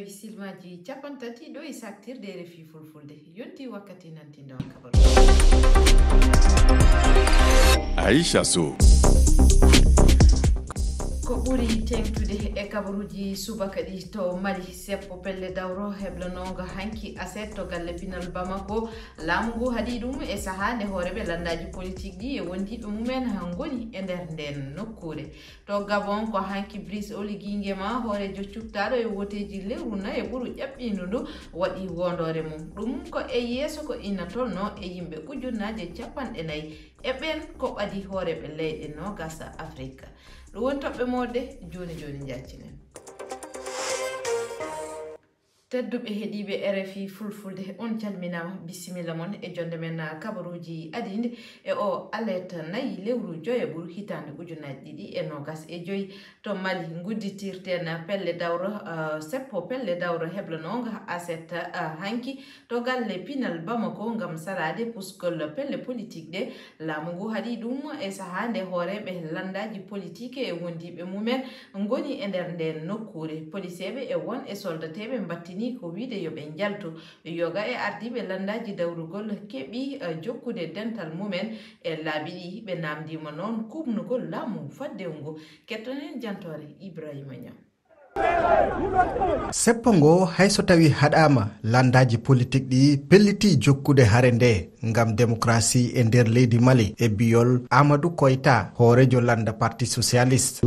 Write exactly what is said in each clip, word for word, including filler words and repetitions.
Bisimillaaji capanɗe tati ɗo e saktirde R F I Fulfulde. Yonti wakkati nantindo on kabaru. Aisha Sow. Ko ɓuri teeŋtude e kabaruuji subaka ɗi, to Mali, seppo pelle dawro heblanoonga hanki aset to galle pinal Bamako. Laamu ngu haɗi ɗum e sahaa nde hooreeɓe lanndaaji politik ɗi e wondiiɓe mumen ngoni e nder ndeen nokkuure. To Gabon, ko hanki Brice Oligui Nguema, hooreejo cuktaaɗo e wooteeji lewru nayi e ɓuru ƴaɓɓiindu ndu, waɗi woondoore mum. Ɗum ko e yeeso ko ina tolnoo e yimɓe ujunnaaje capanɗe nayi e ɓeen ko ɓadi hooreeɓe leyɗe noogas Afrik. Ɗum woni toɓɓe moɗde jooni jooni, njaccinen. Tedduɓe heɗiiɓe R F I Fulfulde, on calminaama, bisimilla mon e jonde men, ah, kabaruuji adiinde e o alet nayi lewru joyaɓuru hitaande ujunaaji ɗiɗi e noogas e joyi. To Mali, ngudditirten pelle dawro, ah, seppo pelle dawro heblanoonga aset, ah, hanki to galle pinal Bamako ngam salaade pusgol pelle politik ɗe. Laamu ngu haɗi ɗum e sahaa nde hooreeɓe lanndaaji politik e wondiiɓe mumen ngoni e nder ndeen nokkuure. Poliseeɓe e won e soldateeɓe mbattini ko wiyde yo ɓe njaltu. Yoga e ardiiɓe lanndaaji dawrugol keɓi, eh, jokkude dental mumen e laabi ɗi. Ɓe naamndiima noon kuuɓnugol laamu faddewu ngu. Kettonen jantoore Ibrahima Niang. Seppo ngo, hay so tawi haɗaama, lanndaaji politik ɗi pellitii jokkude hare nde ngam demokrasi e nder leydi Mali, e biyol Amadou Koita, hooreejo lannda Parti Socialiste.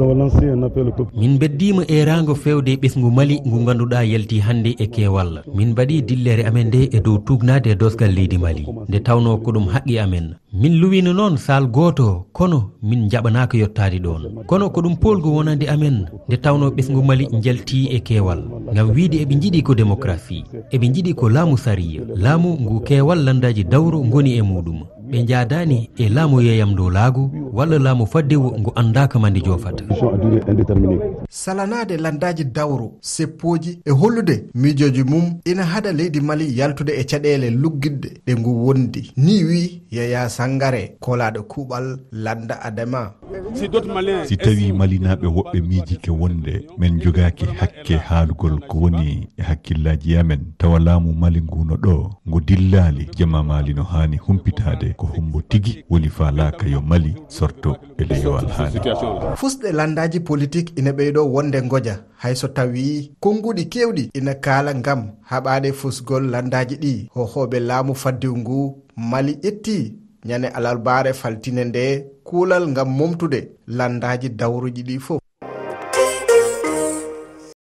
Min mbeddiima eeraango feewde e ɓesngu Mali ngu ngannduɗaa yalti hannde e keewal. Min mbaɗi dillere amen nde e dow tuugnaade e doosgal leydi Mali, nde tawnoo ko ɗum haqqe amen. Min luwino noon saal gooto, kono min njaɓanaaka yottaade ɗoon. Kono ko ɗum poolgu wonande amen, nde tawnoo ɓesngu Mali njaltii e keewal, ngam wiyde eɓe njiɗi ko demokrasi, eɓe njiɗi ko laamu sariya, laamu ngu keewal lanndaaji dawro ngoni e muuɗum. Ɓe njaadaani e laamu yeeyam-ndoolaagu walla laamu faddewu ngu anndaaka ma nde joofata. Salanaade lanndaaji dawro seppooji e hollude miijooji mum ina haɗa leydi Mali yaltude e caɗeele luggiɗɗe ɗe ngu wondi. Nii wii Yaya Sangare, koolaaɗo kuuɓal lannda Adema. Si tawii Malinaaɓe woɓɓe miijike wonde men njogaaki hakke haalugol ko woni e hakkillaaji amen, tawa laamu Mali ngu no ɗo, ngu dillaali, jama Mali no haani humpitaade, ko hombo tigi woni faalaaka yo Mali sorto e leyowal haani. Fusɗe lanndaaji politik ina ɓeydoo wonde ngoja, hay so tawii konnguɗi keewɗi ina kaala ngam haɓaade fusgol lanndaaji ɗi. Hohooɓe laamu faddewu ngu Mali ƴetti ñande alarbaare faltine nde kuulal ngam momtude lanndaaji dawruji ɗi fof.